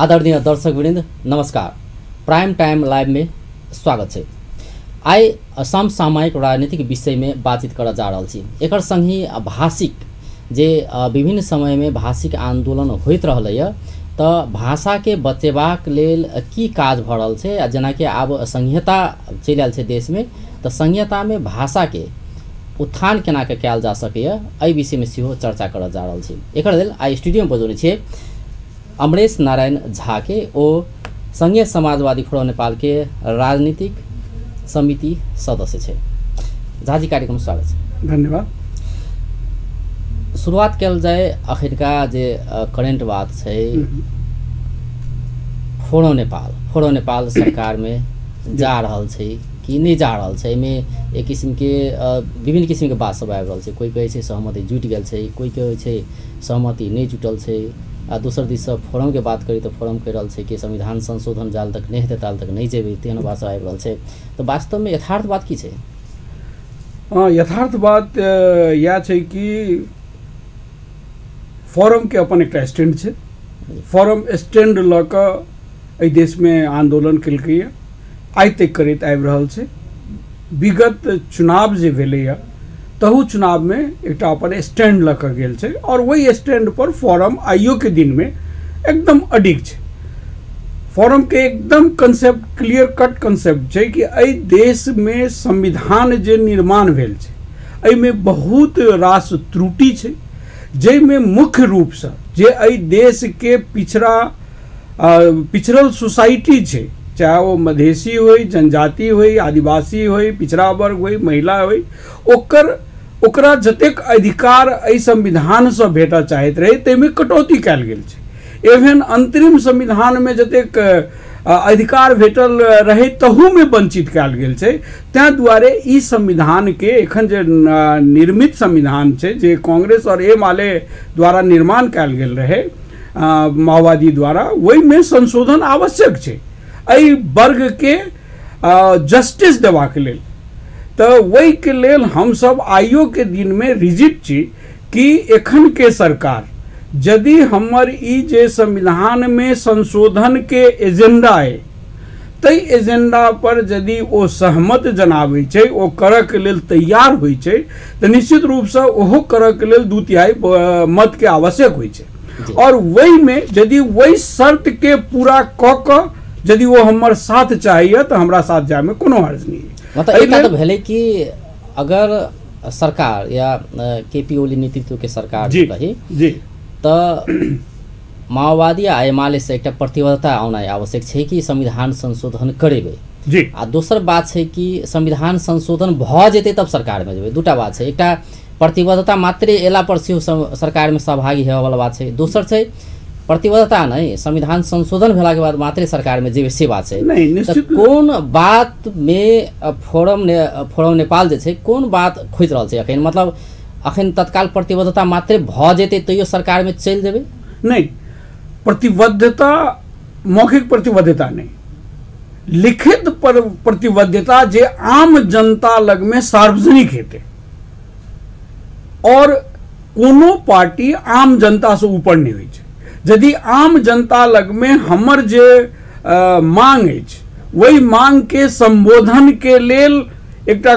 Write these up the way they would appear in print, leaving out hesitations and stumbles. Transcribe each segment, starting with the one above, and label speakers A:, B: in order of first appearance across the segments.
A: आदरणीय दर्शकवृन्द नमस्कार। Prime time live में स्वागत है। आइ समसामयिक राजनीतिक विषय में बातचीत करऽ जा रहल छी। एकर संगहि भाषिक जे विभिन्न समय में भाषिक आंदोलन होइत रहलैए तऽ भाषा के बचेबाक लेल की काज भऽ रहल छै, आ जेनाकि आब संहिता चलि आयल छै देश में, तऽ संहिता में भाषा के उत्थान केना के कयल जा सकैए एहि विषय में सेहो चर्चा करऽ जा रहल छी। एकर लेल आइ स्टूडियो में बजौने छियै अमरेश नारायण झा के। ओ संघीय समाजवादी फोरम नेपाल के राजनीतिक समिति सदस्य छै। झाजी, कार्यक्रम स्वागत छै।
B: धन्यवाद।
A: शुरुआत कयल जाय अखनका जे करेंट बात छै, फोरम नेपाल, फोरम नेपाल सरकार में जा रहल छै कि नहि जा रहल छै, एहिमे एक किसिमके विभिन्न किसिमके बात सब आबि रहल छै। कोइ कहै छै सहमति जुटि गेल छै, कोइ कहै छै सहमति नहि जुटल छै, आ दोसर दिससँ फोरमके बात करी तऽ फोरम कहि रहल छै कि संविधान संशोधन जाल तक नहि हेतै ताल तक नहि जेबै, तेहन बात सब आबि रहल छै। तऽ वास्तवमे यथार्थ बात की छै?
B: यथार्थ बात इएह छै कि फोरमके अपन एकटा स्टैंड छै। फोरम स्टैंड लऽ कऽ एहि देशमे आन्दोलन केलकैए, आइ तक करैत आबि रहल छै। विगत चुनाव जे भेलैए तहू चुनावमे एकटा अपन स्टैंड लऽ कऽ गेल छै, और वही स्टैंड पर फोरम आइयोके दिनमे एकदम अडिग छै। फोरमके एकदम कंसेप्ट, क्लियर कट कंसेप्ट छै कि एहि देशमे संविधान जे निर्माण भेल छै एहिमे बहुत रास त्रुटि छै, जाहिमे मुख्य रूपसँ जे एहि देशके पिछड़ल सोसाइटी छै, चाहे ओ मधेसी होइ, जनजाति होइ, आदिवासी होइ, पिछड़ा वर्ग होइ, महिला होइ, ओकरा जतेक अधिकार एहि संविधानसँ भेटऽ चाहैत रहै ताहिमे कटौती कयल गेल छै। एहन अंतरिम संविधानमे जतेक अधिकार भेटल रहै तहूमे वंचित कयल गेल छै। ताहि दुआरे ई संविधानके एखन जे निर्मित संविधान छै, जे कांग्रेस और एमाले द्वारा निर्माण कयल गेल रहै माओवादी द्वारा, ओहिमे संशोधन आवश्यक छै एहि वर्गके जस्टिस देबाक लेल। तऽ ओहिके लेल हमसब आइयोके दिनमे रिजिड छी कि एखनके सरकार यदि हमर ई जे संविधानमे संशोधनके एजेंडा अइ ताहि एजेंडा पर यदि ओ सहमत जनाबै छै, ओ करऽके लेल तैयार होइ छै, तऽ निश्चित रूपसँ ओहो करऽके लेल 2/3 मतके आवश्यक होइ छै। और ओहिमे यदि ओहि शर्तके पूरा कऽ कऽ यदि ओ हमर साथ चाहैए तऽ हमरा साथ जायमे कोनो हर्ज नहि।
A: मतलब एकटा तऽ भेलै कि अगर सरकार या केपी ओली नेतृत्व के सरकार रही जी, तऽ माओवादी आ एमाले से एकटा प्रतिबद्धता औनाइ आवश्यक छै कि संविधान संशोधन करेबै जी। आ दोसर बात छै कि संविधान संशोधन भऽ जेतै तब सरकारमे जेबै। दूटा बात छै, एकटा प्रतिबद्धता मात्रे एला पर सेहो सरकारमे सहभागी हेबऽवला बात छै, दोसर छै प्रतिबद्धता नहीं, संविधान संशोधन भेला के बाद मात्रे सरकार में जेबै से बात छै। तऽ कोन बात में फोरम नेपाल जे छै कोन बात खोजि रहल छै अखन? मतलब अखन तत्काल प्रतिबद्धता मात्रे भऽ जेतै तैयो सरकार में चलि जेबै?
B: नहीं, प्रतिबद्धता मौखिक प्रतिबद्धता नहीं, लिखित पर प्रतिबद्धता जे आम जनता लग में सार्वजनिक हेतै, और कोनो पार्टी आम जनता से ऊपर नहीं होइ छै। यदि आम जनता लगमे हमर जे मांग अछि ओहि मांगके संबोधनके लेल एकटा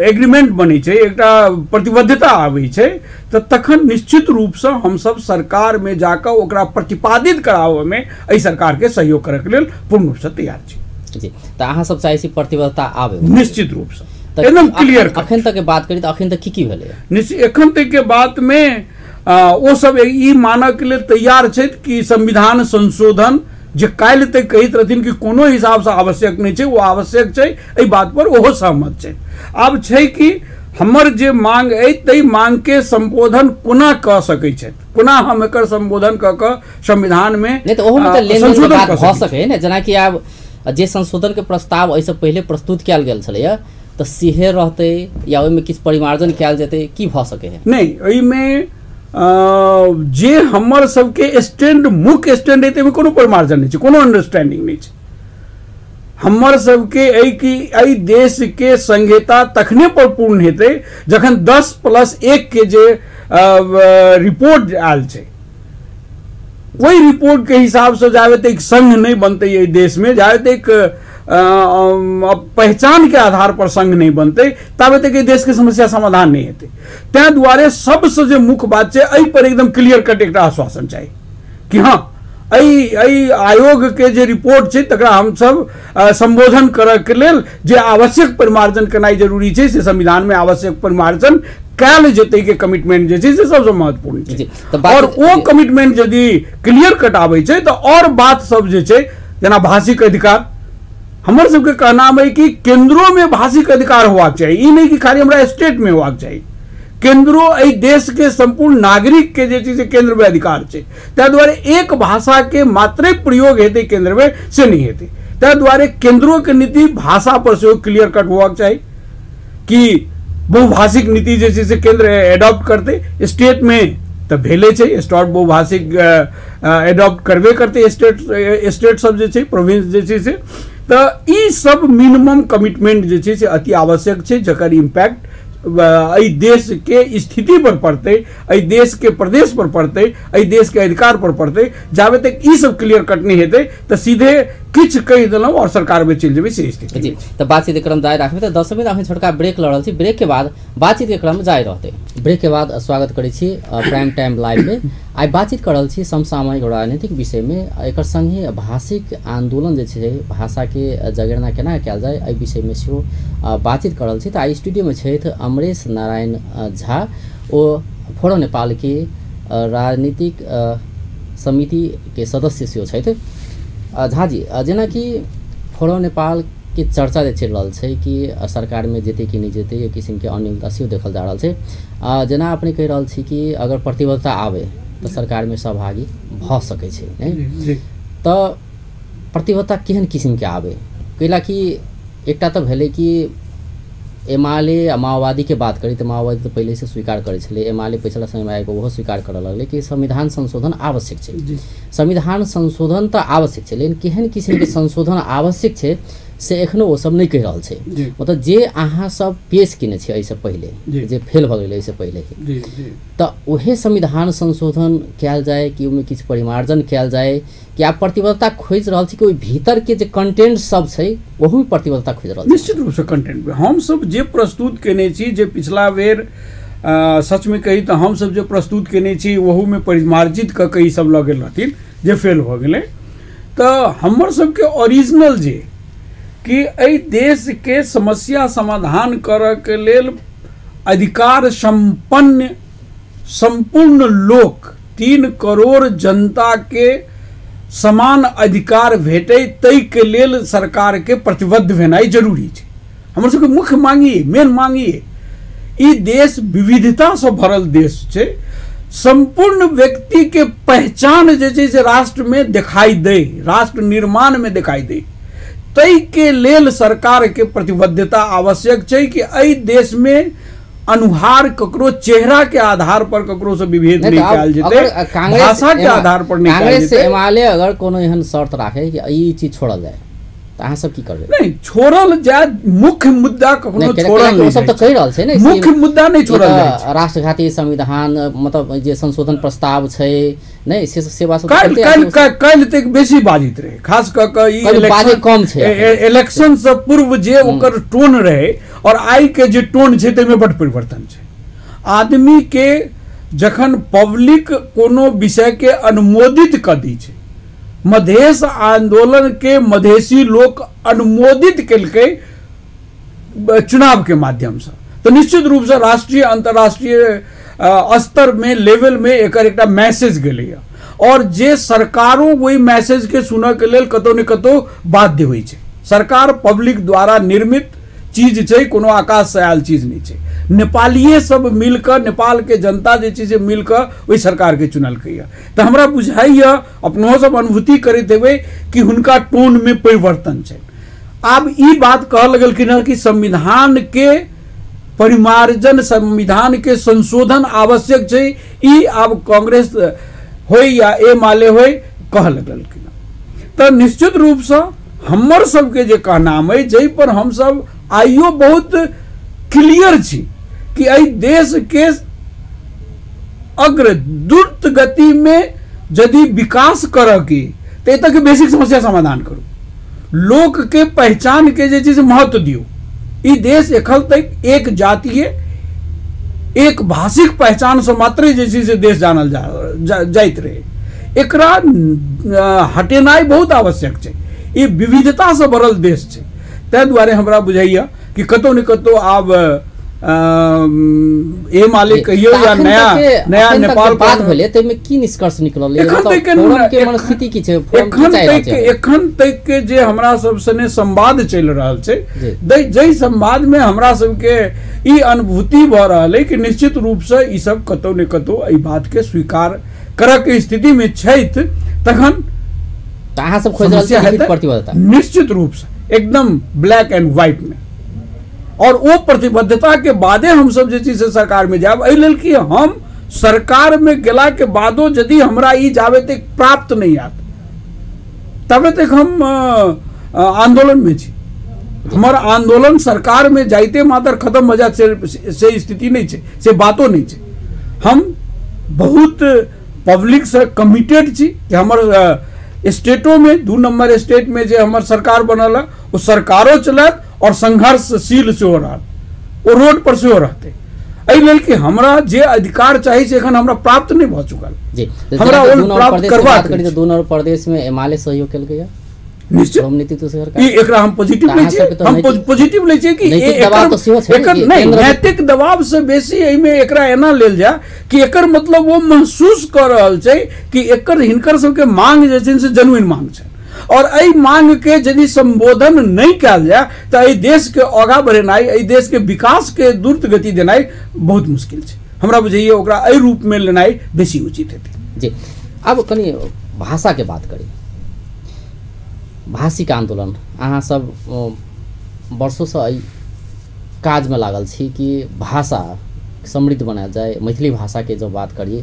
B: एग्रीमेंट बनै छै, एकटा प्रतिबद्धता आबै छै, तऽ तखन निश्चित रूपसँ हमसब सरकारमे जाकऽ ओकरा प्रतिपादित कराबऽमे एहि सरकारके सहयोग करैके लेल पूर्ण रूपसँ तैयार छी।
A: जी, तऽ अहाँ सब चाहै छी प्रतिबद्धता आबै?
B: निश्चित रूपसँ, एकदम क्लियर।
A: अखन तक के बात करी तऽ अखन तक की की भेलै?
B: निश्चित एखन तक के बातमे ओ सब ई मानऽके लेल तैयार छथि कि संविधान संशोधन जे काल्हि तक कहैत रहथिन कि कोनो हिसाबसँ आवश्यक नहि छै, ओ आवश्यक छै, एहि बात पर ओहो सहमत छै। आब छै कि हमर जे मांग अइ ताहि मांगके संबोधन कोना कऽ सकै छथि, कोना हम एकर संबोधन कऽ कऽ संविधानमे
A: नहि तऽ ओहोमे तऽ लेनदेन बात भऽ सकै ने। जेनाकि आब जे संशोधनके प्रस्ताव एहिसँ पहिले प्रस्तुत कयल गेल छलैए तऽ सेहे रहतै या ओहिमे किछु परिमार्जन कयल जेतै, की भऽ सकै है?
B: नहि, ओहिमे जे हमर सबके स्टैंड मुख्य स्टैंड है ताहिमे कोनो परिमार्जन नहि छै, कोनो अंडरस्टैंडिंग नहि छै। हमर सबके एहि देशके संहिता तखने पर पूर्ण हेतै जखन 10+1 के जे रिपोर्ट आयल छै ओहि रिपोर्ट के हिसाब से जाबे तक संघ नहीं बनते एहि देश में, जाबे तक पहचान के आधार पर संघ नहीं बनते, ताबे तक एहि देश के समस्या समाधान नहीं हेतै। ताहि दुआरे सबसे जे मुख्य बात छै एहि पर एकदम क्लियर कट एकटा आश्वासन चाही कि हाँ एहि आयोग के जे रिपोर्ट छै तकरा हमसब संबोधन करऽ के लेल जे आवश्यक परिमार्जन केनाइ जरूरी छै से संविधान में आवश्यक परिमार्जन कयल जेतै के कमिटमेंट जे छै से सबसँ महत्वपूर्ण छै। और ओ कमिटमेंट यदि क्लियर कट आबै छै तऽ और बात सब जे छै जेना भाषिक अधिकार, हमर सबके कहनाम है कि केंद्रो में भाषिक अधिकार होबाक चाही, ई नहीं कि खाली हमरा स्टेट में होबाक चाही। केंद्रो एहि देश के संपूर्ण नागरिक के जे छै से केंद्र में अधिकार छै, ताहि दुआरे एक भाषा के मात्रे प्रयोग हेतै केंद्र में से नहीं हेतै। ताहि दुआरे केंद्रो के नीति भाषा पर सेहो क्लियर कट होबाक चाही कि बहुभाषिक नीति जे छै से केंद्र एडॉप्ट करतै। स्टेट में तऽ भेले छै, स्टेट बहुभाषिक एडॉप्ट करबे करतै स्टेट सब जे छै, प्रोविंस जे छै से। तऽ ई सब मिनिमम कमिटमेंट जे छै से अति आवश्यक छै, जकर इम्पैक्ट एहि देश के स्थिति पर पड़तै, एहि देश के प्रदेश पर पड़तै, एहि देश के अधिकार पर पड़तै। जाबे तक ई सब क्लियर कट नहीं हेतै तऽ सीधे किछु कहि देलहुँ और सरकार में चलि जेबै से स्थिति।
A: जी, तऽ बातचीत के क्रम जारी राखबै। तऽ 10 मिनट अखन छोटका ब्रेक लऽ रहल छी, ब्रेक के बाद बातचीत के क्रम जारी रहतै। ब्रेक के बाद स्वागत करै छी प्राइम टाइम लाइव में। आइ बातचीत कर रहल छी समसामयिक राजनीतिक विषय में, एकर संगे भाषिक आंदोलन जे छै भाषा के जगेरना केना कयल जाय एहि विषय में सेहो बातचीत कर रहल छी। तऽ आइ स्टूडियो में छथि अमरेश नारायण झा, ओ फोरम नेपाल के राजनीतिक समिति के सदस्य सेहो छथि। झाजी, जेनाकि फोरम नेपाल के चर्चा जे चलि रहल छै कि सरकार में जेतै कि नहि जेतै, एक किसिमके अनियमितता सेहो देखल जा रहल छै। जेना अपने कहि रहल छी कि अगर प्रतिबद्धता आबै तऽ सरकार में सहभागी भऽ सकै छै, नहि तऽ प्रतिबद्धता केहन किसिमके आबै? कैला कि एकटा तऽ भेलै कि एमाले आ माओवादीके बात करी तऽ माओवादी तऽ पहिलेसँ स्वीकार करै छलै, एमाले पछिला समयमे आबिकऽ ओहो स्वीकार करऽ लगलै कि संविधान संशोधन आवश्यक छै। संविधान संशोधन तऽ आवश्यक छै, लेकिन केहन किसिमके संशोधन आवश्यक छै से एखनो ओ सब नहि कहि रहल छै। मतलब जे अहाँ सब पेश केने छियै एहिसँ पहिले, जे फेल भऽ गेलै एहिसँ पहिले, तऽ उहे संविधान संशोधन कयल जाय कि ओहिमे किछु परिमार्जन कयल जाय, कि आब प्रतिबद्धता खोजि रहल छी कि ओहि भीतरके जे कंटेंट सब छै ओहूमे प्रतिबद्धता खोजि रहल छी?
B: निश्चित रूपसँ कंटेंट हमसब जे प्रस्तुत केने छी, जे पिछला बेर सचमे कही तऽ हमसब जे प्रस्तुत केने छी ओहूमे परिमार्जित कऽ के ई सब लऽ गेल रहथिन जे फेल भऽ गेलै। तऽ हमर सबके ओरिजिनल जे कि एहि देशके समस्या समाधान करऽके लेल अधिकार सम्पन्न सम्पूर्ण लोक 3 करोड़ जनता के समान अधिकार भेटै ताहिके लेल सरकारके प्रतिबद्ध भेनाइ जरूरी छै। हमर सबके मुख्य मांग ई, मेन मांग ई, ई देश विविधतासँ भरल देश छै, सम्पूर्ण व्यक्ति के पहचान जे छै से राष्ट्रमे देखाई दै, राष्ट्र निर्माणमे देखाई दै, ताहिके लेल सरकारके प्रतिबद्धता आवश्यक छै कि एहि देशमे अनुहार ककरो चेहरा के आधार पर ककरो से विभेद नहीं कयल जेतै, भाषा के आधार पर नहीं कयल जेतै।
A: एमाले अगर कोनो एहन शर्त राखे कि ई चीज छोड़ल जाय तऽ अहाँ सब की करबै?
B: नहीं छोड़ल जाय, मुख्य मुद्दा कखनो छोड़ल नहीं,
A: सब तऽ कहि रहल छै ने,
B: मुख्य मुद्दा नहीं छोड़ल जाय।
A: राष्ट्रघाती संविधान मतलब जे संशोधन प्रस्ताव छै नहीं से सेवा सब
B: काल्हि तक बेसी बाजित रहे, खास कऽ कऽ ई
A: बाजे कम छै।
B: इलेक्शन से पूर्व जे ओकर टोन रहे और आइ के जे टोन छै ताहिमे बड परिवर्तन छै। आदमी के जखन पब्लिक कोनो विषय के अनुमोदित कऽ दै छै, मधेश आंदोलन के मधेशी लोक अनुमोदित केलकै चुनाव के माध्यम से, तो निश्चित रूप से राष्ट्रीय अंतर्राष्ट्रीय स्तर में लेवल में एकर एकटा मैसेज गेलैया और जे सरकारों वही मैसेज के सुनऽ के लेल कतौ ने कतौ बाध्य होइ छै। सरकार पब्लिक द्वारा निर्मित चीज छै, कोनो आकाश से आयल चीज नहीं छै। नेपालिये सब मिलकर, नेपाल के जनता जे छै से मिलकर ओहि सरकार के चुनलकैया। तऽ हमरा बुझाइया, अपनो सब अनुभूति करैत हेबै कि हुनका टोन में परिवर्तन छै। आब ई बात कहऽ लगलखिन हँ कि संविधान के परिमार्जन, संविधान के संशोधन आवश्यक छै, ई आब कांग्रेस होय या एमाले होय कहऽ लगलखिन। तऽ निश्चित रूपसँ हमर सबके जे कहनाम अइ, जाहि पर हमसब आइयो बहुत क्लियर छी कि एहि देश के अग्र द्रुत गति में यदि विकास करऽ के तऽ एतऽके बेसिक समस्या समाधान करू, लोक के पहचान के जे छै से महत्व दियौ। ई देश एखन तक एक जातीय एक भाषिक पहचान से मात्र जे छै से देश जानल जाइत रहे। एकरा हटेनाइ बहुत आवश्यक छै। ई विविधता से भरल देश छै। ताहि दुआरे हमरा बुझाइया कि कतौ ने कतौ आब एमाले कहियो या नया नया नेपाल
A: बात भेलै ताहिमे की निष्कर्ष निकलल? फोरम के मनस्थिति की छै?
B: एखन तक के जे हमरा सब सने संवाद चलि रहल छै, जाहि संवाद में हमरा सबके ई अनुभूति भऽ रहल है कि निश्चित रूप से ई सब कतौ ने कतौ एहि बात के स्वीकार करऽ के स्थिति में छथि, तखन
A: अहाँ सब खोजि रहल छी प्रतिबद्धता
B: निश्चित रूप से एकदम ब्लैक एंड व्हाइट में। और वो प्रतिबद्धता के बादे हम सब जे छै से सरकार में जायब। एहि लेल कि हम सरकार में गेला के बादो यदि हमरा ई जाबे तक प्राप्त नहीं आत तबे तक हम आंदोलन में छी। हमर आंदोलन सरकार में जाइते मात्र खत्म हो जात से स्थिति नहीं छै, से बातो नहीं छै। हम बहुत पब्लिक से कमिटेड छी कि हमर स्टेटो में 2 नंबर स्टेट में जे हमर सरकार बनल है वो सरकारो चलत और संघर्षशील सेहो रहत, ओ रोड पर सेहो रहतै। एहि लेल कि हमरा जे अधिकार चाही से एखन हमरा प्राप्त नहीं भऽ चुकल
A: जी।
B: हमरा ओ प्राप्त करबाक
A: करी। 2 नंबर प्रदेश में एमाले सहयोग केलकै
B: निश्चित
A: ई
B: एकरा हम पॉजिटिव लै छियै, हम पॉजिटिव लै छियै कि एकर नहीं, नैतिक दबाव से बेसी एहिमे एकरा एना लेल जाय कि एकर मतलब वो महसूस कऽ रहल छै कि एकर हिनकर सबके मांग जे छै से जेन्युइन मांग छै और एहि मांग के यदि संबोधन नहीं कयल जाय तऽ एहि देश के आगाँ बढ़ेनाइ, एहि देश के विकास के द्रुत गति देनाइ बहुत मुश्किल छै। हमरा बुझाइए ओकरा एहि रूप में लेनाइ बेसी उचित हेतै
A: जी। अब कनि भाषा के बात करी। भाषिक आंदोलन अहाँ सब वर्षों से एहि काज में लागल छी कि भाषा समृद्ध बनायल जाय। मैथिली भाषा के जब बात करी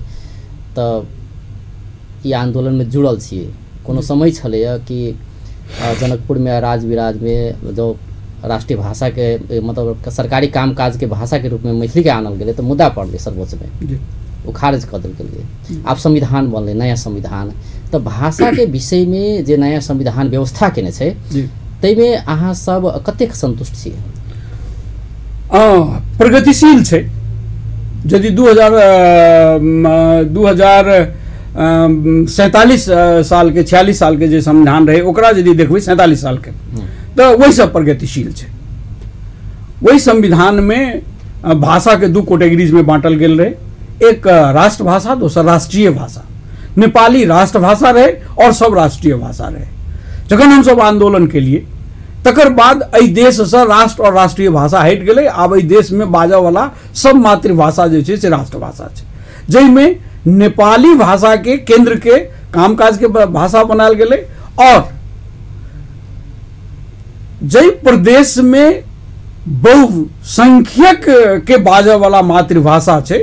A: तऽ ई आंदोलन में जुड़ल छी। कोनो समय छलैया कि जनकपुर में राजविराज में जो राष्ट्रीय भाषा के मतलब सरकारी काम काज के भाषा के रूप में मैथिली के आनल गेलै तऽ मुद्दा पड़लै सर्वोच्च में, ओ खारिज कऽ देल गेलै। आब संविधान बनलै नया संविधान, तऽ भाषा के विषय में जे नया संविधान व्यवस्था केने छै ताहिमे अहाँ सब कतेक संतुष्ट छी?
B: प्रगतिशील छै। यदि 2047 साल के 46 साल के जे संविधान रहे ओकरा यदि देखबै 47 साल के तऽ ओहिसँ प्रगतिशील छै। ओहि संविधान में भाषा के 2 कैटेगरीज में बांटल गेल रहे, एक राष्ट्रभाषा दोसर राष्ट्रीय भाषा। नेपाली राष्ट्रभाषा रहे और सब राष्ट्रीय भाषा रहे। जखन हम सब आंदोलन के लिए तकर बाद एहि देशसँ राष्ट्र और राष्ट्रीय भाषा हटि गेलै। आब एहि देशमे बाजऽवला सब मातृभाषा जे छै से राष्ट्रभाषा छै, जाहिमे नेपाली भाषा के केंद्र के कामकाज के भाषा बनायल गेलै। और जाहि प्रदेश में बहुसंख्यक के बाजऽवला मातृभाषा छै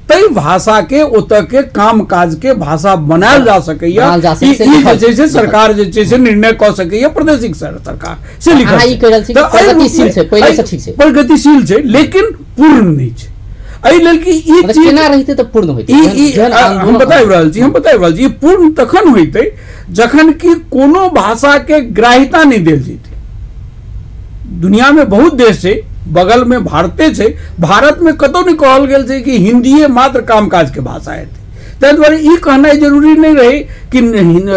B: तै भाषा के ओतऽ के कामकाज के भाषा बनायल जा सकैया। ई जे छै से सरकार जे छै से निर्णय कऽ सकैया, प्रादेशिक सरकार से लिखल छै। प्रगतिशील छै लेकिन पूर्ण नहि छै। एहि लेल कि ई चीज
A: केना रहितै तऽ पूर्ण होइतै?
B: हम बताबि रहल छी, हम बताबि रहल छी। ई पूर्ण तखन होइतै जखन कि कोनो भाषा के ग्राह्यता नहि देल जैतै। दुनिया में बहुत देश छै, बगल में भारते छै, भारत में कतौ नहीं कहल गेल छै कि हिंदीए मात्र कामकाज के भाषा हेतै। ताहि दुआरे ई कहनाइ जरूरी नहीं रहे कि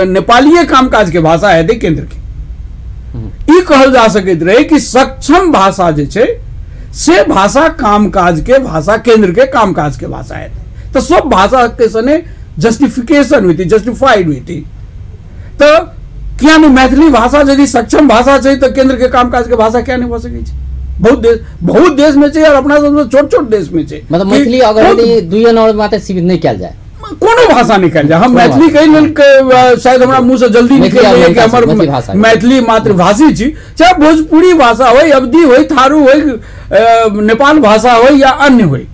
B: नेपालीय कामकाज के भाषा हेतै केंद्र के। ई कहल जा सकैत रहे कि सक्षम भाषा जे छै से भाषा कामकाज के भाषा, केंद्र के कामकाज के भाषा हेतै। तऽ सब भाषा के सने जस्टिफिकेशन होइतै, जस्टिफाइड होइतै। तऽ किया नहीं मैथिली भाषा यदि सक्षम भाषा छै तऽ केंद्र के कामकाज के भाषा किया नहीं भऽ सकै छै? बहुत देश में छै और अपना सब छोट छोट देश में छै।
A: मतलब मैथिली अगर यदि 2 नंबर मात्र सीमित नहीं कयल जाय,
B: कोनो भाषा नहीं कयल जाय। हम मैथिली कहि लेल शायद हमरा मुँह से जल्दी निकल जाय कि हमर मैथिली मातृभाषी छी, चाहे भोजपुरी भाषा होय, अवधी होय, थारू होय, नेपाल भाषा होय या अन्य होय,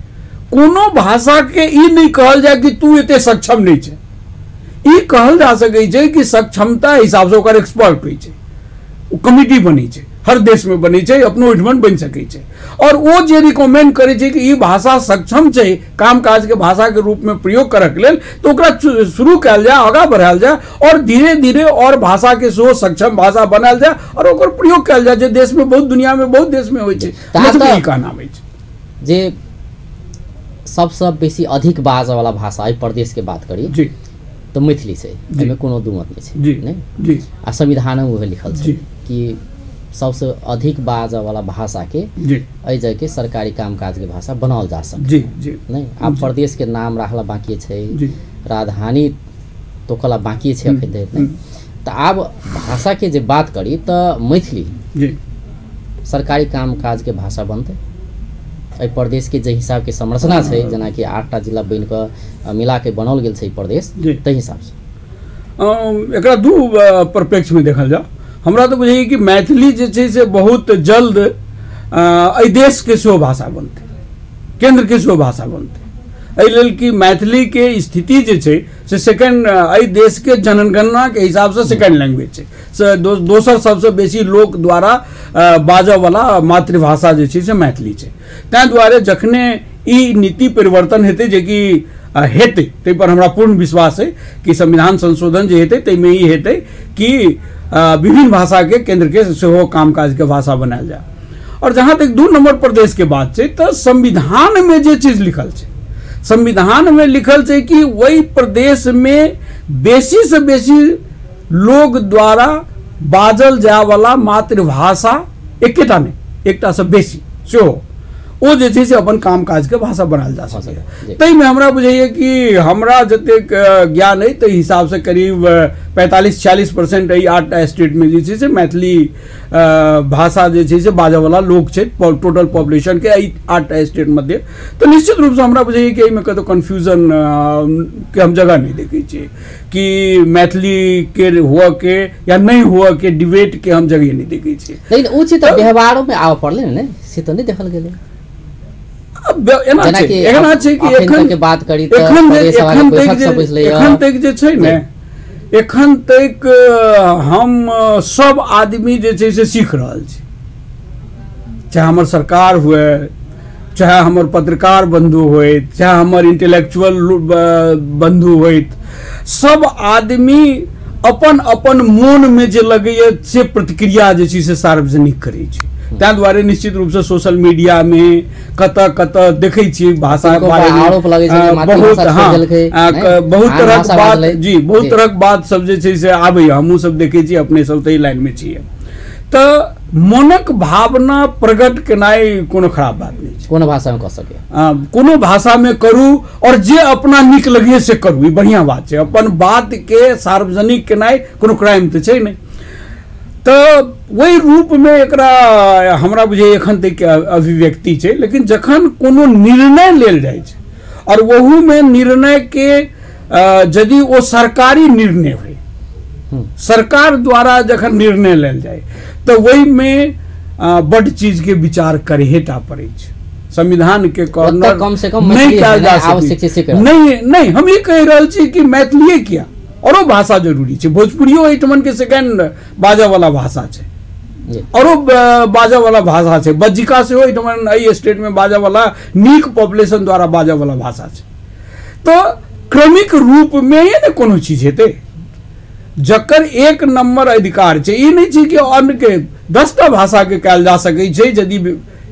B: कोनो भाषा के ई नहीं कहल जाय कि तू एते सक्षम नहीं छै। ई कहल जा सकै छै कि सक्षमता हिसाब से ओकर एक्सपर्ट होइ छै, ओ कमिटी बनै छै, हर देशमे बनै छै, अपनो ओहिठमन बनि सकै छै। और ओ जे रिकमेंड करै छै कि ई भाषा सक्षम छै काम काजके भाषाके रूपमे प्रयोग करैके लेल, तऽ ओकरा शुरू कयल जाय, आगाँ बढ़ायल जाय और धीरे धीरे और भाषाके सेहो सक्षम भाषा बनायल जाय और ओकर प्रयोग कयल जाय, जे देशमे बहुत, दुनियामे बहुत देशमे होइ छै। ई कहना अछि
A: जे सबसँ बेसी अधिक बाजऽवला भाषा एहि प्रदेशके बात करी
B: जी
A: तऽ मैथिली छै, एहिमे कोनो दू मत नहि छै।
B: जी जी।
A: आ संविधानमे उहे लिखल छै कि सबसे अधिक बाजऽवला भाषाके एहि जगहके सरकारी कामकाजके भाषा बनाओल जा सकै।
B: जी जी।
A: नहि, आब प्रदेशके नाम राखला बाँकी छै, राजधानी तोकला बाँकी छै अखन धरि नहि। तऽ आब भाषाके जे बात करी तऽ मैथिली
B: जी
A: सरकारी कामकाजके भाषा बनतै एहि प्रदेशके जे हिसाबके संरचना छै, जेनाकि 8टा जिला बनि कऽ मिलाके बनाओल गेल छै ई प्रदेश, ताहि हिसाबसँ
B: एकरा दू परिप्रेक्ष्यमे देखल जाओ। हमरा तऽ बुझाइए कि मैथिली जे छै से बहुत जल्द एहि देशके सेहो भाषा बनतै, केन्द्रके सेहो भाषा बनतै। एहि लेल कि मैथिलीके स्थिति जे छै से सेकेंड, एहि देशके जनगणनाके हिसाबसँ सेकेंड लैंग्वेज छै, से दोसर सबसँ बेसी लोक द्वारा बाजऽवला मातृभाषा जे छै से मैथिली छै। ताहि दुआरे जखने ई नीति परिवर्तन हेतै, जेकि हेतै, ताहिपर हमरा पूर्ण विश्वास अइ कि संविधान संशोधन जे हेतै ताहिमे ई हेतै कि विभिन्न भाषाके केन्द्रके सेहो कामकाजके भाषा बनायल जाय। और जहाँ तक 2 नंबर प्रदेशके बात छै तऽ संविधानमे जे चीज लिखल छै, संविधानमे लिखल छै कि ओहि प्रदेशमे बेसीसँ बेसी लोक द्वारा बाजल जायवला मातृभाषा एकेटा नहि, एकटासँ बेसी सेहो ओ जे छै से अपन कामकाजके भाषा बनायल जा सकैए। ताहिमे हमरा बुझाइए कि हमरा जतेक ज्ञान अइ ताहि हिसाबसँ करीब 45-46% एहि 8टा स्टेटमे जे छै से मैथिली भाषा जे छै से बाजऽवला लोक छै टोटल पॉपुलेशनके एहि 8टा स्टेट मध्य। तऽ निश्चित रूपसँ हमरा बुझाइए कि एहिमे कतहु कन्फ्यूजन के हम जगह नहि देखै छियै कि मैथिलीके हुअ के या नहि हुअ के डिबेटके हम जगह नहि देखै छियै।
A: लेकिन ओ चीज तऽ व्यवहारोमे आबऽ पड़लै ने, से तऽ नहि देखल गेलै।
B: एना छै कि एखन
A: बात करी
B: एखन तक जे छै ने, एखन तक हम सब आदमी जे छै से सीख रहल छी, चाहे हमर सरकार हुए, चाहे हमर पत्रकार बंधु होइत, चाहे हमर इंटेलेक्चुअल बंधु होइत, सब आदमी अपन अपन मोन में जे लगैए से प्रतिक्रिया जे छै से सार्वजनिक करै छै। ताहि दुआरे निश्चित रूपसँ सोशल मीडिया में कतऽ कतऽ देखै छियै भाषा
A: आरोप लगै छै,
B: बहुत, हाँ, बहुत तरहक बात जी, बहुत तरहक बात सब जे छै से आबैए, हमहूँ सब देखै छियै, अपने सब तऽ एहि लाइनमे छियै। तऽ मोनक भावना प्रकट केनाइ कोनो खराब बात नहि छै,
A: कोनो भाषामे कऽ सकै,
B: कोनो भाषामे करू और जे अपना नीक लगैए से करू, ई बढ़िआँ बात छै। अपन बातके सार्वजनिक केनाइ कोनो क्राइम तऽ छै नहि। तऽ ओहि रूपमे एकरा हमरा बुझाइए एखन तक अभिव्यक्ति छै। लेकिन जखन कोनो निर्णय लेल जाइ छै और ओहूमे निर्णयके यदि ओ सरकारी निर्णय होइ, सरकार द्वारा जखन निर्णय लेल जाय तऽ ओहिमे बड्ड चीजके विचार करहे टा पड़ै छै। संविधानके कॉर्नर
A: कम से कम
B: नहि कयल जा सकै। नहि नहि, हम ई कहि रहल छी कि मैथिलीए किया, औरो भाषा जरूरी छै। भोजपुरियो एहिठमनके सेकेंड बाजऽवला भाषा छै, औरो बाजऽवला भाषा छै। बज्जिका सेहो एहिठमन एहि स्टेटमे बाजऽवला नीक पॉपुलेशन द्वारा बाजऽवला भाषा छै। तऽ क्रमिक रूपमे ने कोनो चीज हेतै जकर 1 नंबर अधिकार छै। ई नहि छै कि अन्यके 10टा भाषाके कयल जा सकै छै यदि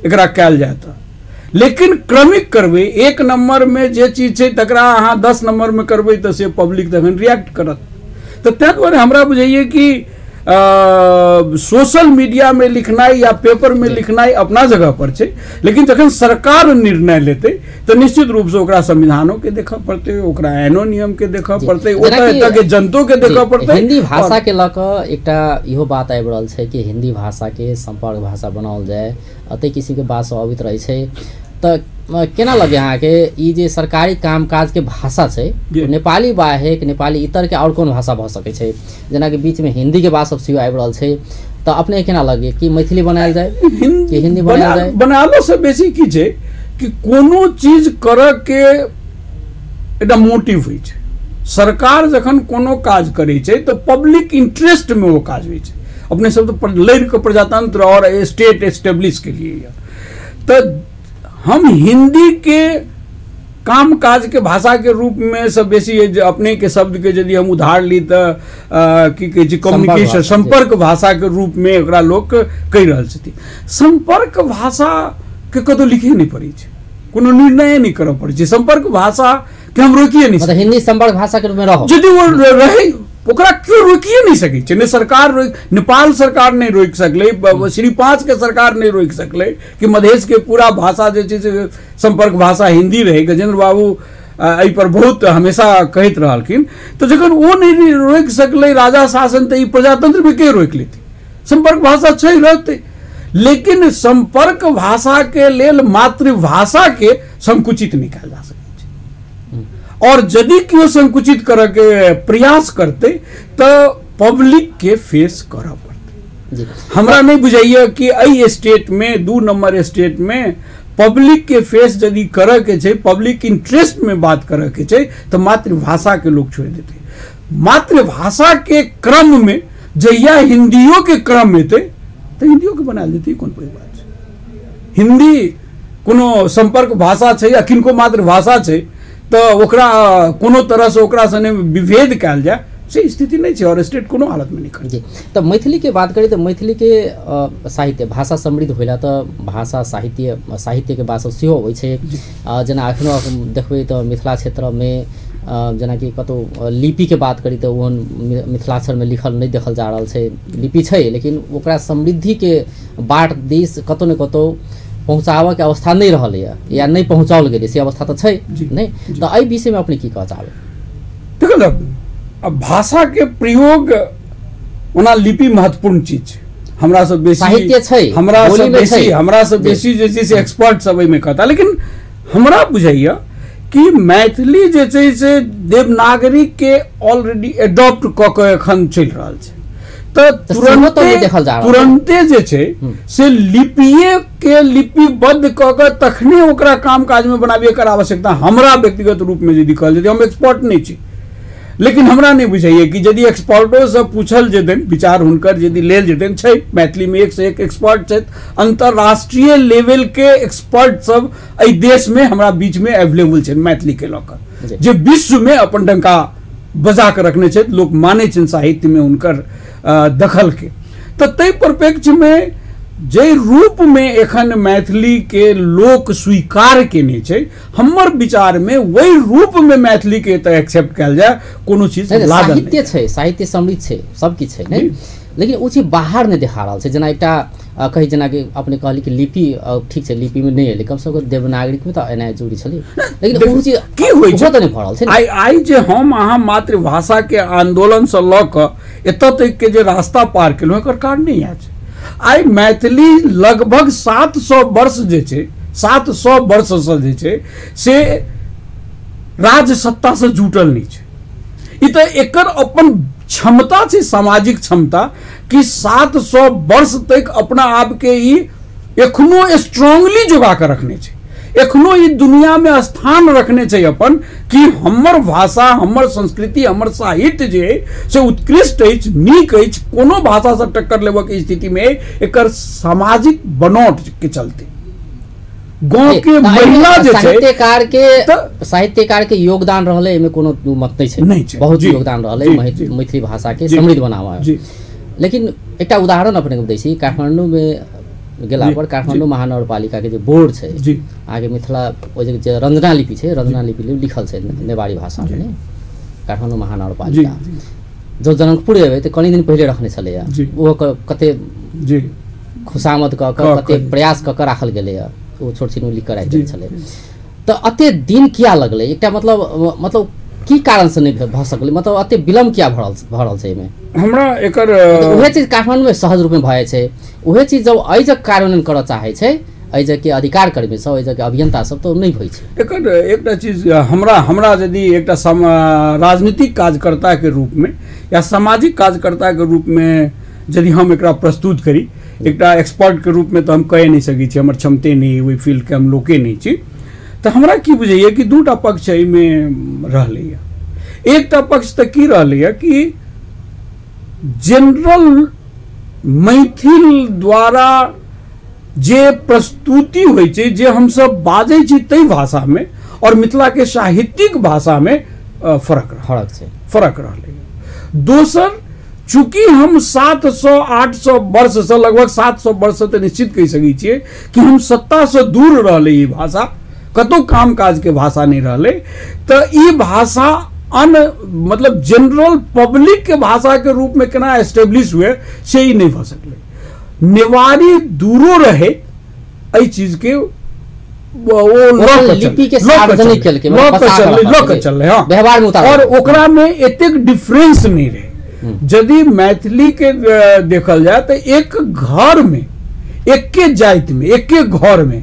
B: एकरा कयल जाय तऽ, लेकिन क्रमिक करबै। 1 नंबरमे जे चीज छै तकरा अहाँ 10 नंबरमे करबै तऽ से पब्लिक तखन रिएक्ट करत। तऽ ताहि दुआरे हमरा बुझाइए कि सोशल मीडिया में लिखनाइ या पेपर में लिखनाइ अपना जगह पर छै, लेकिन जखन सरकार निर्णय लेतै तऽ निश्चित रूप से ओकरा संविधानो के देखऽ पड़तै, ओकरा एनो नियम के देखऽ पड़तै, ओतऽ के जनतो के देखऽ पड़तै।
A: हिंदी भाषा के लऽ कऽ एकटा इहो बात आबि रहल छै कि हिंदी भाषा के संपर्क भाषा बनाओल जाय, एते किसिम के बात सब अबैत रहै छै। तऽ केना लगे अहाँके ई जे सरकारी कामकाजके भाषा छै नेपाली बाहेक नेपाली इतरके आओर कोन भाषा भऽ सकै छै? जेनाकि बीचमे हिन्दीके बात सब सेहो आबि रहल छै, तऽ अपने केना लगे कि मैथिली बनायल जाय कि हिन्दी बनायल जाय?
B: बनालो से बेसी की छै कि कोनो चीज करऽ के एकटा मोटिव होइ छै। सरकार जखन कोनो काज करै छै तऽ पब्लिक इंटरेस्टमे ओ काज होइ छै। अपने सब तऽ लड़ि कऽ प्रजातंत्र और स्टेट एस्टेब्लिश केलियै। तऽ हम हिंदी के काम काज के भाषा के रूप में सब बेसी अपने के शब्द के यदि हम उधार ली तऽ की कहै छै कम्युनिकेशन, संपर्क भाषा के रूप में ओकरा लोक कहि रहल छथिन। संपर्क भाषा के कतौ लिखे नहि पड़ै छै, कोनो निर्णय नहि करऽ पड़ै छै। संपर्क भाषा के हम रोकिए नहीं,
A: हिंदी संपर्क भाषा के रूप में रहो,
B: यदि वो रहे ओकरा क्यों रोकिए नहीं सकै छै। ने सरकार रोक, नेपाल सरकार नहीं रोकि सकलै, श्री पाँच के सरकार नहीं रोकि सकलै कि मधेश के पूरा भाषा जे छै से संपर्क भाषा हिंदी रहे। गजेंद्र बाबू एहि पर बहुत हमेशा कहैत रहलखिन। तऽ जखन ओ नहीं रोकि सकलै राजा शासन, तऽ ई प्रजातंत्र में के रोकि लेतै? संपर्क भाषा छै, रहतै। लेकिन संपर्क भाषा के लेल मातृभाषा के संकुचित नहीं कयल जा सकै। और यदि केओ संकुचित करऽ के प्रयास करते तऽ पब्लिक के फेस करऽ पड़तै। हमरा नहीं बुझाइए कि एहि स्टेट में, 2 नंबर स्टेट में पब्लिक के फेस यदि करऽ के छै, पब्लिक इंटरेस्ट में बात करऽ के छै, तऽ मातृभाषा के लोग छोड़ि देतै। मातृभाषा के क्रम में जहिया हिंदियो के क्रम एतै तऽ हिंदियो के बनायल जेतै, कोन पैघ बात छै। हिंदी कोनो संपर्क भाषा छै या किनको मातृभाषा छै तऽ ओकरा कोनो तरहसँ ओकरा सने विभेद कयल जाय से स्थिति नहीं छै और स्टेट कोनो हालत में नहीं करतै।
A: जी, तऽ मैथिली के बात करी तऽ मैथिली के साहित्य भाषा समृद्ध होला तऽ भाषा साहित्य, साहित्य के बात सब सेहो अबै छै। जेना एखनो देखबै तऽ मिथिला क्षेत्रमे जेनाकि कतौ लिपि के बात करी तऽ ओहन मिथिलाक्षर में लिखल नहीं देखल जा रहल छै। लिपि छै लेकिन ओकरा समृद्धि के बाट दिस कतौ ने कतौ पहुँचाबऽ के अवस्था नहीं रहल है या नहीं पहुँचाओल गेलै, से अवस्था तऽ छै नहीं। तऽ एहि विषय में अपने की कहऽ चाहबै?
B: देखो ना, अब भाषा के प्रयोग ओना लिपि महत्वपूर्ण चीज छै। हमरा सब बेसी
A: साहित्य छै,
B: हमरा सब बेसी, हमरा सब बेसी जे छै से एक्सपर्ट सब एहिमे कहता। लेकिन हमरा बुझाइया कि मैथिली जे छै से देवनागरी के ऑलरेडी एडॉप्ट कऽ के एखन चलि रहल छै। तऽ तुरंते जे छै से लिपिये के लिपिबद्ध कऽ के तखने ओकरा काम काज में बनाबी, एकर आवश्यकता हमरा व्यक्तिगत रूप में यदि कहल जेतै, हम एक्सपर्ट नहीं छी, लेकिन हमरा नहीं बुझाइए कि यदि एक्सपर्टो से पूछल जेतनि, विचार हुनकर यदि लेल जेतनि, छै मैथिली में एक से एक एक्सपर्ट छथि, अंतर्राष्ट्रीय लेवल के एक्सपर्ट सब एहि देश में हमरा बीच में अवेलेबल छनि मैथिली के लऽ कऽ, जे विश्व में अपन डंका बजा कऽ रखने छथि, लोक मानै छनि साहित्य में हुनकर दखल के। तऽ ताहि परिप्रेक्ष्य में जे रूप में एखन मैथिली के लोक स्वीकार केने छै, हमर विचार में वही रूप में मैथिली के तऽ एक्सेप्ट कयल जाय, कोनो चीज लागल
A: साहित्य छै, साहित्य समृद्ध छै, सब किछु छै नहीं, लेकिन ओ चीज बाहर नहीं देखा रहल छै। जेना एकटा कही, जेनाकि अपने कहली कि लिपि ठीक छै, लिपि में नहीं एलै, कम से कम देवनागरी में तऽ एनाइ जरूरी छलै, लेकिन ओ चीज
B: की होइ छै
A: तऽ नहीं भऽ रहल छै।
B: आइ आइ जे हम अहाँ मातृभाषा के आंदोलन से लऽ कऽ एतऽ तक के जे रास्ता पार केलहुँ, एकर कारण नहीं अछि। आइ मैथिली लगभग 700 वर्ष जे छै, 700 वर्ष से जे छै से राज सत्ता से जुटल नहीं छै। ई तऽ एकर अपन क्षमता छै, सामाजिक क्षमता, कि 700 वर्ष तक अपना आप के ई एखनो स्ट्रांगली जोगा के रखने छै, एखनो ई दुनिया में स्थान रखने छै अपन, कि हमर भाषा, हमर संस्कृति, हमर साहित्य जे से उत्कृष्ट अछि, नीक अछि, कोनो भाषा से टक्कर लेबऽ के स्थिति में एकर सामाजिक बनौट के चलते गाँव के महिला जे छै,
A: साहित्यकार के योगदान रहलै, एहिमे कोनो दू मत नहि छै,
B: नहि छै,
A: बहुत योगदान रहलै मैथिली भाषा के समृद्ध बनाबऽ। लेकिन एकटा उदाहरण अपने के दै छी, काठमांडू में गेला पर काठमांडू महानगरपालिका के जे बोर्ड छै, अहाँके मिथिला ओ जे रंजना लिपि छै, रंजना लिपि लिखल छै नेवारी भाषा में, काठमांडू महानगरपालिका। जब जनकपुर एबै तऽ कनि दिन पहिले रखने छलैया, ओहो कते खुशामद कऽ कऽ कते प्रयास कऽ कऽ राखल गेलैया, ओ छोट छिन लिख कऽ राखि देने छलै। तऽ एते दिन किया लगलै? एकटा मतलब की कारण से नहीं भऽ सकलै, मतलब एते विलम्ब किया भऽ रहल छै एहिमे?
B: हमरा एकर
A: उहे चीज काठमांडू में सहज रूप में भऽ जाइ छै, उहे चीज जब एहि जग कार्यान्वयन करऽ चाहै छै, एहि जग के अधिकार कर्मी सब, एहि जग के अभियंता सब, तऽ नहि होइ छै।
B: एकर एकटा चीज हमरा हमरा यदि एकटा राजनीतिक कार्यकर्ता के रूप में या सामाजिक कार्यकर्ता के रूप में यदि हम एकरा प्रस्तुत करी, एकटा एक्सपर्ट के रूप में तऽ हम कहि नहीं सकै छी, हमर क्षमते नहीं, ओहि फील्ड के हम लोके नहीं छी। तऽ हमरा की बुझाइए कि दूटा पक्ष एहिमे रहलैए। एकटा पक्ष तऽ की रहलैए कि जनरल मैथिल द्वारा जे प्रस्तुति होइ छै, जे हमसब बाजै छी ताहि भाषामे और मिथिला के साहित्यिक भाषामे फरक छै, फरक रहलै। दोसर, चूँकि हम 700-800 वर्षसँ, लगभग 700 वर्षसँ तऽ निश्चित कहि सकै छियै कि हम सत्तासँ दूर रहलै, ई भाषा कतहु काम काज के भाषा नहि रहलै, तऽ ई भाषा अन मतलब जनरल पब्लिक के भाषा के रूप में केना एस्टेब्लिश हुए से ई नहि भऽ सकलै। नेवारी दूरो रहे एहि चीज के ओ
A: लिपि के सार्वजनिक
B: लऽ चललै, हाँ,
A: व्यवहार में उतारल,
B: और ओकरा में एतेक डिफरेंस नहीं रहे। यदि मैथिली के देखल जाए तो एक घर में, एके जाति में, एके घर में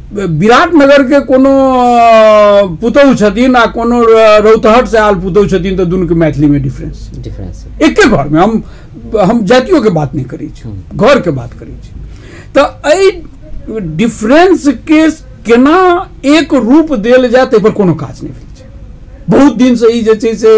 B: विराटनगर के कोनो पुतहु छथिन आ कोनो रौतहट से आयल पुतहु छथिन, तो दुनू के मैथिली में डिफरेंस
A: डिफरेंस
B: एके घर में। हम जातियों के बात नहीं करै छी, घर के बात करै छी। तो एहि डिफरेंस के केना एक रूप देल जाए ताहि पर कोनो काज नहीं भेल छै। बहुत दिन से ई जे छै से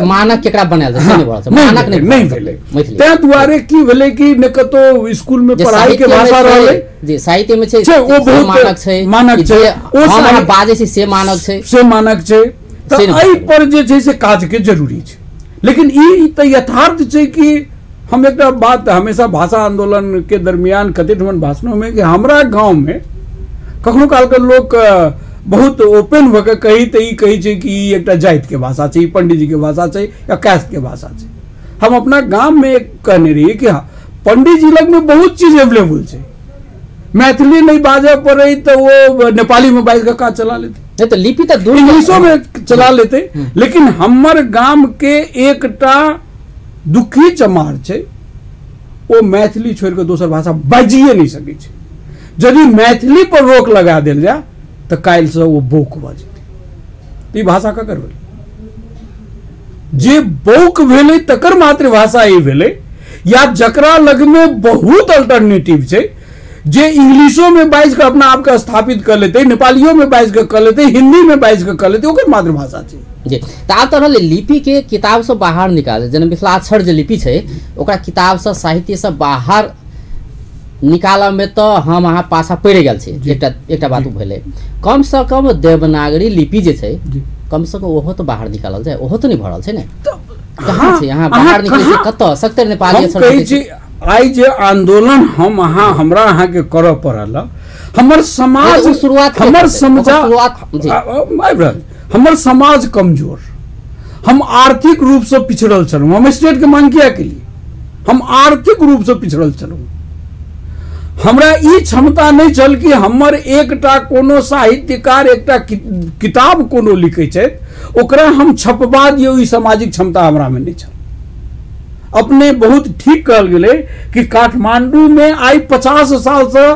A: मानक केकरा बनायल जाय से नहि भऽ, मानक
B: नहि भेलै। ताहि दुआरे की भेलै कि ने कतौ स्कूल में पढ़ाई के भाषा रहलै,
A: जे साहित्य में छै ओ
B: बहुत
A: मानक छै,
B: मानक छै,
A: ओ हम बाजै छी से मानक छै,
B: से मानक छै। तऽ एहि पर जे छै से काज के जरूरी छै। लेकिन ई तऽ यथार्थ छै कि हम एकटा बात हमेशा भाषा आंदोलन के दरमियान कते ठमन भाषणों में कि हमरा गाँव में कखनो काल के लोक बहुत ओपन भऽ कऽ कही तऽ ई कहै छै कि ई एकटा जातिके भाषा छै, ई पंडीजीके भाषा छै या कास्टके भाषा छै। हम अपना गाममे कहने रहियै कि हाँ, पंडीजी लगमे बहुत चीज एवेलेबल छै, मैथिली नहीं बाजऽ पड़ै तऽ ओ नेपालीमे बाजि कऽ काज चला लेतै,
A: नहीं तऽ लिपि तऽ दूर
B: इंग्लिशोमे चला लेतै। लेकिन हमर गामके एकटा दुखी चमार छै, ओ मैथिली छोड़ि कऽ दोसर भाषा बाजिए नहि सकै छै। यदि मैथिली पर रोक लगा देल जाय तऽ काल्हिसँ ओ बौक भऽ जेतै। ई भाषा ककर भेलै? जे बौक भेलै तकर मातृभाषा ई भेलै, या जकरा लगमे बहुत अल्टरनेटिव छै, जे इंग्लिशोमे बाजि कऽ अपना आपके स्थापित कऽ लेतै, नेपालियोमे बाजि कऽ कऽ लेतै, हिन्दीमे बाजि कऽ कऽ लेतै, ओकर मातृभाषा छै।
A: जी, तऽ आब तऽ रहलै लिपिके किताबसँ बाहर निकाल, जेना मिथिलाक्षर जे लिपि छै ओकरा किताबसँ साहित्यसँ बाहर निकालऽमे तऽ हम अहाँ पाछा पड़ि गेल छी। एकटा एकटा बात भेलै, कमसँ कम देवनागरी लिपि जे छै कमसँ कम ओहो तऽ बाहर निकालल जाय, ओहो तऽ नहि भऽ रहल छै ने। कहाँ छै अहाँ बाहर निकलै छै कतऽ सकते नेपाली अक्षर
B: कहै छी। आइ जे आंदोलन हम अहाँ हमरा अहाँके करऽ पड़ल, हमर समाज
A: शुरुआत
B: हमर समाज हमर समाज कमजोर, हम आर्थिक रूपसँ पिछड़ल छलहुँ, हम स्टेटके मांग किया केलियै, हम आर्थिक रूपसँ पिछड़ल छलहुँ। हमरा ई क्षमता नहि छल कि हमर एकटा कोनो साहित्यकार एकटा किताब कोनो लिखै छथि ओकरा हम छपबा दियौ, ई सामाजिक क्षमता हमरामे नहि छल। अपने बहुत ठीक कहल गेलै कि काठमांडूमे आइ 50 सालसँ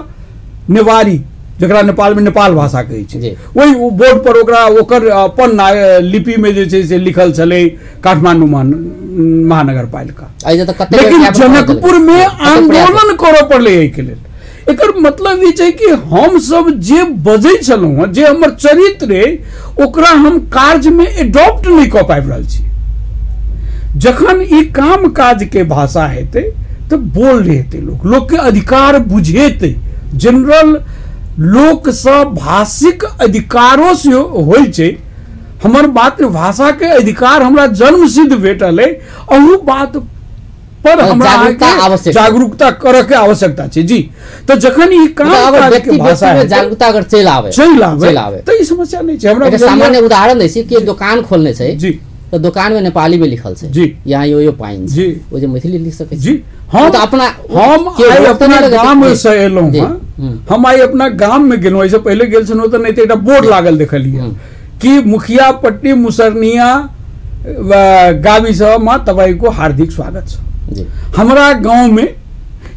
B: नेवारी, जकरा नेपालमे नेपाल भाषा कहै छै, ओहि बोर्ड पर ओकरा ओकर अपन लिपिमे जे छै से लिखल छलै काठमांडू महानगरपालिका। लेकिन जनकपुरमे आंदोलन करऽ पड़लै एहिके लेल। एकर मतलब ई छै कि हमसब जे बजै छलहुँ हँ, जे हमर चरित्र अइ, ओकरा हम कार्यमे एडॉप्ट नहि कऽ पाबि रहल छी। जखन ई काम काज के भाषा हेतै तऽ बोल्ड हेतै लोक, लोकके अधिकार बुझेतै। जनरल लोकसँ भाषिक अधिकारो से होइ छै। हमर मातृभाषा के अधिकार हमरा जन्म सिद्ध भेटल अइ, अहू बात पर हमरा जागरूकता करऽ के आवश्यकता छै। जी, तऽ जखन ई काम काज के भाषा
A: जागरूकता अगर चलि आबै
B: तऽ ई समस्या नहि छै। हमरा
A: सामान्य उदाहरण दै छी कि दोकान खोलने छै
B: जी,
A: तऽ दोकान में नेपाली में लिखल छै
B: जी,
A: यहाँ यो यो पाइन
B: जी,
A: ओ जे मैथिली लिख सकै
B: जी। हम
A: तो अपना
B: हम आइ अपना गाम से एलहुँ हँ, हम आइ अपना गाम में गेलहुँ, एहिसँ पहिले गेल छलहुँ तऽ नहि तऽ एकटा बोर्ड लागल देखलियै कि मुखिया पट्टी मुसरनिया गाविसमा तपाईँको हार्दिक स्वागत छ। हमरा गाँव में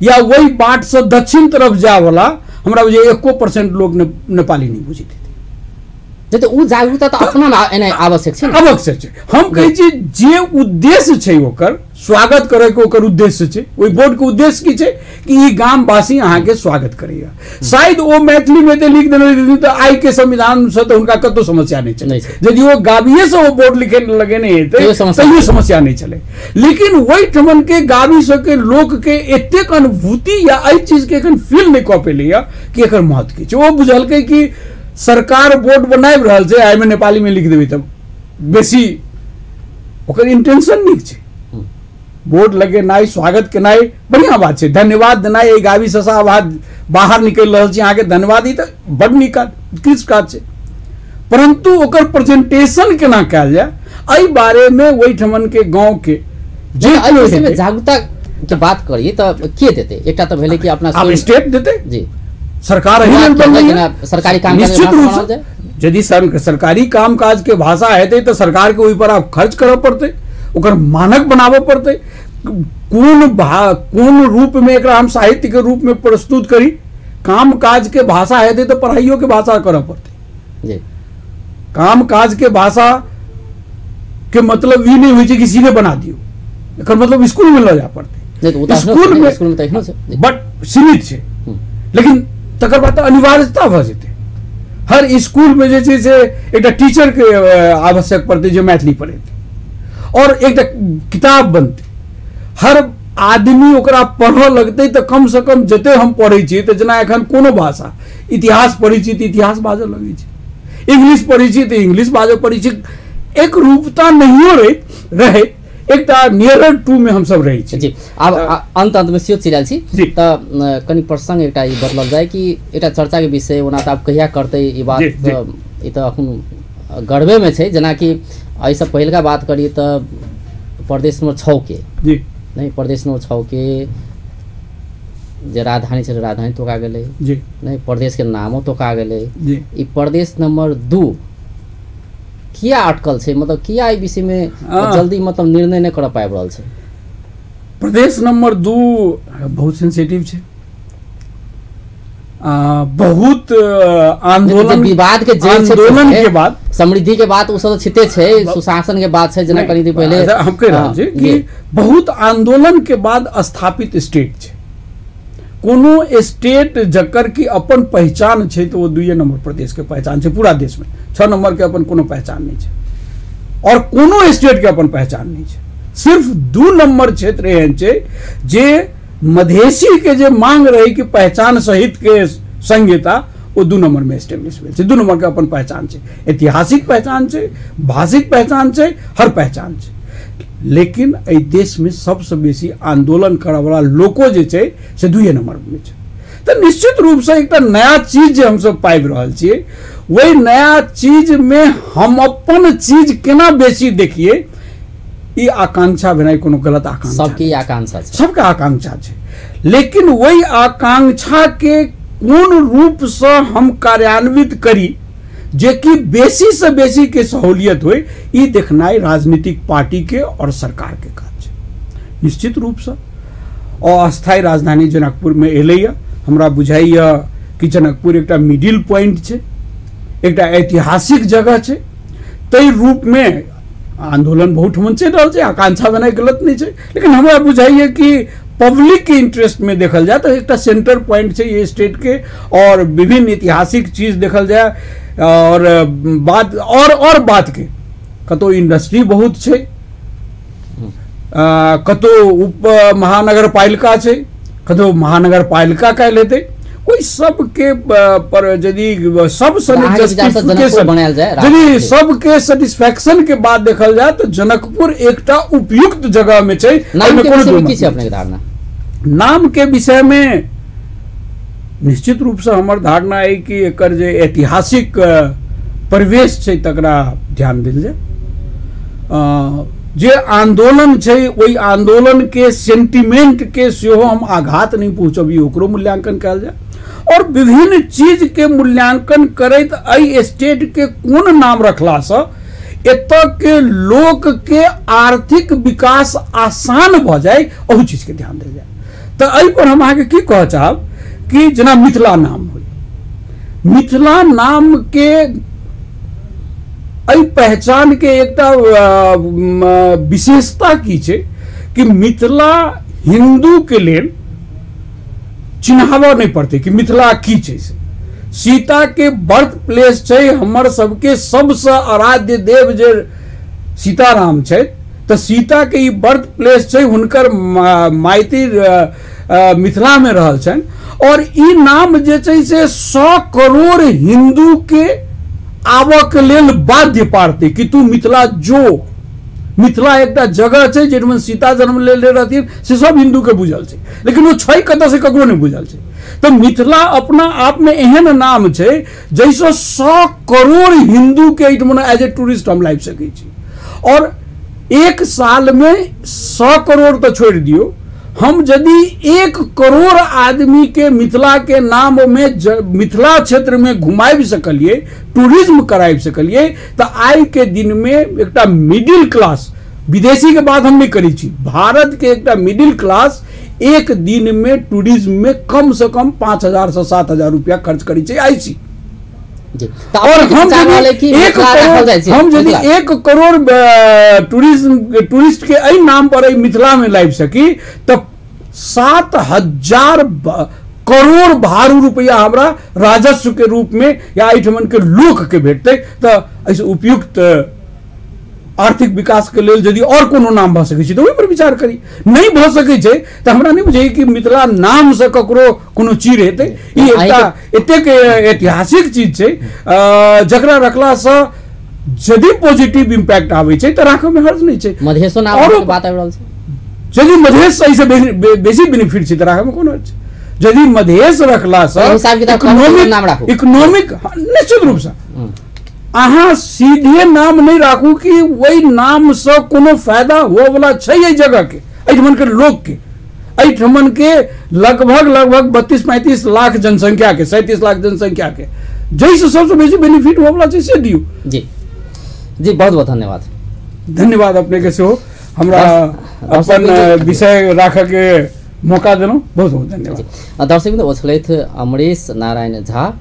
B: या वही बाट से दक्षिण तरफ जाए वाला हमरा बुझे 1% लोग नेपाली नहीं बुझैत हेतै।
A: तऽ ओ जागरूकता तऽ अपना एनाइ आवश्यक छै,
B: आवश्यक छै। हम कहै छी जे उद्देश्य छै ओकर स्वागत करैके ओकर उद्देश्य छै, ओहि बोर्डके उद्देश्य की छै कि ई गामवासी अहाँके स्वागत करैया। शायद ओ मैथिलीमे तऽ लिख देने रहथिन तऽ आइके संविधानसँ तऽ हुनका कतहु समस्या नहि छलै, यदि ओ गाबिएसँ ओ बोर्ड लिखे लगेने हेतै तैयो समस्या नहि छलै। लेकिन ओहिठमनके गाबी सबके लोकके एतेक अनुभूति या एहि चीजके एखन फील नहि कऽ पेलैया कि एकर महत्व की छै। ओ बुझलकै कि सरकार बोर्ड बनाबि रहल छै, एहिमे नेपालीमे लिख देबै तऽ बेसी ओकर इंटेंशन नीक छै। बोर्ड लगेनाइ, स्वागत केनाइ बढ़िआँ बात छै, धन्यवाद देनाइ, एहि गाबी ससा आवाज बाहर निकलि रहल छी अहाँके धन्यवाद, ई तऽ बड नीक काज, उत्कृष्ट काज छै। परंतु ओकर प्रेजेंटेशन केना कयल जाय एहि बारेमे ओहिठमनके गाँवके
A: जे जागरूकता के बात करी तऽ के देतै? एकटा तऽ भेलै कि अपना
B: स्टेट देतै
A: जी,
B: सरकार
A: सरकारी काम
B: निश्चित रूप से यदि सरकारी काम काज के भाषा हेतै तऽ सरकार के ओहि पर आब खर्च करऽ पड़तै, ओकर मानक बनाबऽ पड़तै, कोन रूप में एकरा हम साहित्य के रूप में प्रस्तुत करी। काम काज के भाषा हेतै तऽ पढ़ाइयो के भाषा करऽ पड़तै। काम काज के भाषा के मतलब ई नहि होइ छै कि सीधे बना दियौ, एकर मतलब स्कूल में लऽ जाय पड़तै, स्कूल में बट सीमित छै। लेकिन तकर बाद तऽ अनिवार्यता भऽ जेतै, हर स्कूलमे जे छै से एकटा टीचरके आवश्यक पड़तै जे मैथिली पढ़ेतै, और एकटा किताब बनतै, हर आदमी ओकरा पढ़ऽ लगतै तऽ कमसँ कम जते हम पढ़ै छियै तऽ जेना एखन कोनो भाषा इतिहास पढ़ै छियै तऽ इतिहास बाजऽ लगै छै, इंग्लिश पढ़ै छियै तऽ इंग्लिश बाजऽ पड़ै छै, एक रूपता नहियो रहै, एकटा नियरर टू में हमसब रहै छी
A: जी। आब अंत अंत में सेहो चलि आयल छी तऽ कनि प्रसंग एकटा ई बदलल जाय कि एकटा चर्चा के विषय, ओना तऽ आब कहिया करतै ई बात, ई तऽ अखन गर्वे में छै। जेनाकि एहिसँ पहिलका बात करी तऽ प्रदेश नंबर 6 के
B: जी
A: नहीं, प्रदेश नंबर 6 के जे राजधानी छै राजधानी तोका गेलै
B: जी,
A: नहीं प्रदेश के नामो तोका गेलै
B: जी।
A: ई प्रदेश नंबर 2 किया अटकल छै, मतलब किया एहि विषय में जल्दी मतलब निर्णय नहि कर पाबि रहल छै?
B: प्रदेश नंबर 2 बहुत सेंसिटिव छै, बहुत आंदोलन
A: विवाद के
B: आंदोलन के बाद
A: समृद्धि के बात ओ सब छिते छै, सुशासन के बात छै, जेना कनि दिन पहिले
B: हम कहि रहल छी कि बहुत आंदोलन के बाद स्थापित स्टेट छै। कोनो स्टेट जकर की अपन पहचान छै तो वो 2 नंबर प्रदेश के पहचान छै, पूरा देश में 6 नंबर के अपन कोनो पहचान नहीं छै, और कोनो स्टेट के अपन पहचान नहीं छै। सिर्फ 2 नंबर क्षेत्र एहन छै जे मधेसी के जे मांग रहे कि पहचान सहित के संहिता, वो 2 नंबर में एस्टेब्लिश भेल छै। 2 नंबर के अपन पहचान छै, ऐतिहासिक पहचान छै, भाषिक पहचान छै, हर पहचान छै। लेकिन एहि देश में सबसे बेसी आंदोलन करऽवला लोको जे छै से 2 नंबर में छै। तऽ निश्चित रूपसँ एकटा नया चीज जे हमसब पाबि रहल छियै, ओहि नया चीज में हम अपन चीज केना बेसी देखियै, ई आकांक्षा भेनाइ कोनो गलत आकांक्षा,
A: सबके आकांक्षा छै,
B: सबके आकांक्षा छै। लेकिन ओहि आकांक्षा के कोन रूपसँ हम कार्यान्वित करी जे कि बेसी से बेसी के सहूलियत होय, ई देखनाइ राजनीतिक पार्टी के और सरकार के काज छै। निश्चित रूपसँ अस्थायी राजधानी जनकपुर में एलैया, हमरा बुझाइया कि जनकपुर एकटा मिडिल पॉइंट छै, एकटा ऐतिहासिक जगह छै, ताहि रूप में आंदोलन बहुत ठमन चलि रहल छै, आकांक्षा भेनाइ गलत नहीं छै। लेकिन हमरा बुझाइया कि पब्लिक के इंटरेस्ट में देखल जाए तो एकटा सेंटर पॉइंट छै ये स्टेट के, और विभिन्न ऐतिहासिक चीज देखल जाए और बात और बात के कतौ इंडस्ट्री बहुत छै, कतौ उप महानगर पालिका छै, कतौ महानगर पालिका काल्हि हेतै, ओहि सबके पर यदि सब जस्टिफिकेशन, यदि सबके सेटिस्फैक्शन के बाद देखल जाए तो जनकपुर एकटा उपयुक्त जगह में छै। नाम के विषय में निश्चित रूप से हमर धारणा है कि एकर जे ऐतिहासिक परिवेश छै तकरा ध्यान देल जाय, जे आंदोलन छै ओहि आंदोलन के सेंटिमेंट के सेहो हम आघात नहीं पहुँचबी, ओकरो मूल्यांकन कयल जाय, और विभिन्न चीज के मूल्यांकन करैत एहि स्टेट के कोन नाम रखलासँ एतऽ के लोक के आर्थिक विकास आसान भऽ जाय, ओहू चीज के ध्यान देल जाय। तऽ एहि पर हम अहाँके की कहऽ चाहब कि जेना मिथिला नाम होइ, मिथिला नाम के एहि पहचान के एकटा विशेषता की छै कि मिथिला हिंदू के लेल चिन्हाबऽ नहि पड़तै कि मिथिला की छै। से सीता के बर्थ प्लेस छै, हमर सबके सबसँ आराध्य देव जे सीताराम छै, तऽ सीता के ई बर्थ प्लेस छै, हुनकर माइती मिथिला में रहल छनि। और ई नाम जे छै से 100 करोड़ हिंदू के आबऽ के लेल बाध्य पारतै कि तू मिथिला जो। मिथिला एकटा जगह छै जाहिमे सीता जन्म लेने रहथिन, से सब हिंदू के बुझल छै, लेकिन ओ छै कतऽ से ककरो नहि बुझल छै। तऽ मिथिला अपना आप में एहन नाम छै जाहिसँ 100 करोड़ हिंदू के एहिठमन एज ए टूरिस्ट हम लाबि सकै छी। और एक साल में 100 करोड़ तऽ छोड़ि दियौ, हम यदि 1 करोड़ आदमी के मिथिला के नाम में मिथिला क्षेत्र में घुमाबि सकलिए, टूरिज्म कराबि सकलिए, तऽ आइ के दिन में एकटा मिडिल क्लास, विदेशी के बात हम नहीं करै छी, भारत के एकटा मिडिल क्लास एक दिन में टूरिज्म में कम से कम 5,000 से 7,000 रुपया खर्च करै छै आइ छी। और हम यदि 1 करोड़ टूरिज्म टूरिस्ट के एहि नाम पर एहि मिथिला में लाबि सकी तऽ 7,000 करोड़ भारू रुपया हमरा राजस्व के रूप में या एहिठमन के लोक के भेटतै। तऽ एहिसँ उपयुक्त आर्थिक विकास के लेल यदि और कोनो नाम भऽ सकै छै तऽ ओहि पर विचार करी। नहि भऽ सकै छै तऽ हमरा नहि बुझाइए कि मिथिला नाम से ककरो कोनो चीर हेतै। ई एकटा एतेक ऐतिहासिक चीज छै जकरा रखलासँ यदि पॉजिटिव इम्पैक्ट आबै छै तऽ राखऽ में हर्ज नहि छै।
A: मधेशो नाम के बात आबि रहल छै,
B: यदि मधेश एहिसँ बेसी बेनिफिट छै तऽ राखऽ में कोन हर्ज छै। यदि मधेश रखलासँ इकोनॉमिक निश्चित रूपसँ अहाँ सीधे नाम नहीं राखू कि वही नाम से कोनो फायदा होवला छै एहि जगह के, एहिठमन के लोक के, एहिठमन के लगभग लगभग 32-35 लाख जनसंख्या के, 37 लाख जनसंख्या के जाहिसँ सबसँ बेसी बेनिफिट होवला छै से दियौ।
A: जी जी, बहुत बहुत धन्यवाद।
B: धन्यवाद अपने के सेहो हमरा अपन विषय राखऽ के मौका देलहुँ, बहुत बहुत धन्यवाद।
A: दर्शक ओ छलथि अमरेश नारायण झा,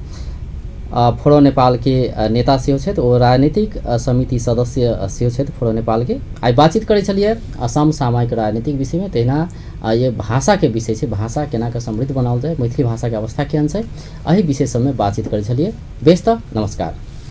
A: फोरो नेपाल के नेता सेहो छथि, ओ राजनीतिक समिति सदस्य सेहो छथि फोरो नेपाल के। आइ बातचीत करै छलियै समसामयिक राजनीतिक विषयमे, तहिना ये भाषाके विषय छै, भाषा केना कऽ समृद्ध बनाओल जाय, मैथिली भाषाके अवस्था केहन छै, एहि विषय सबमे बातचीत करै छलियै। बेस तऽ नमस्कार।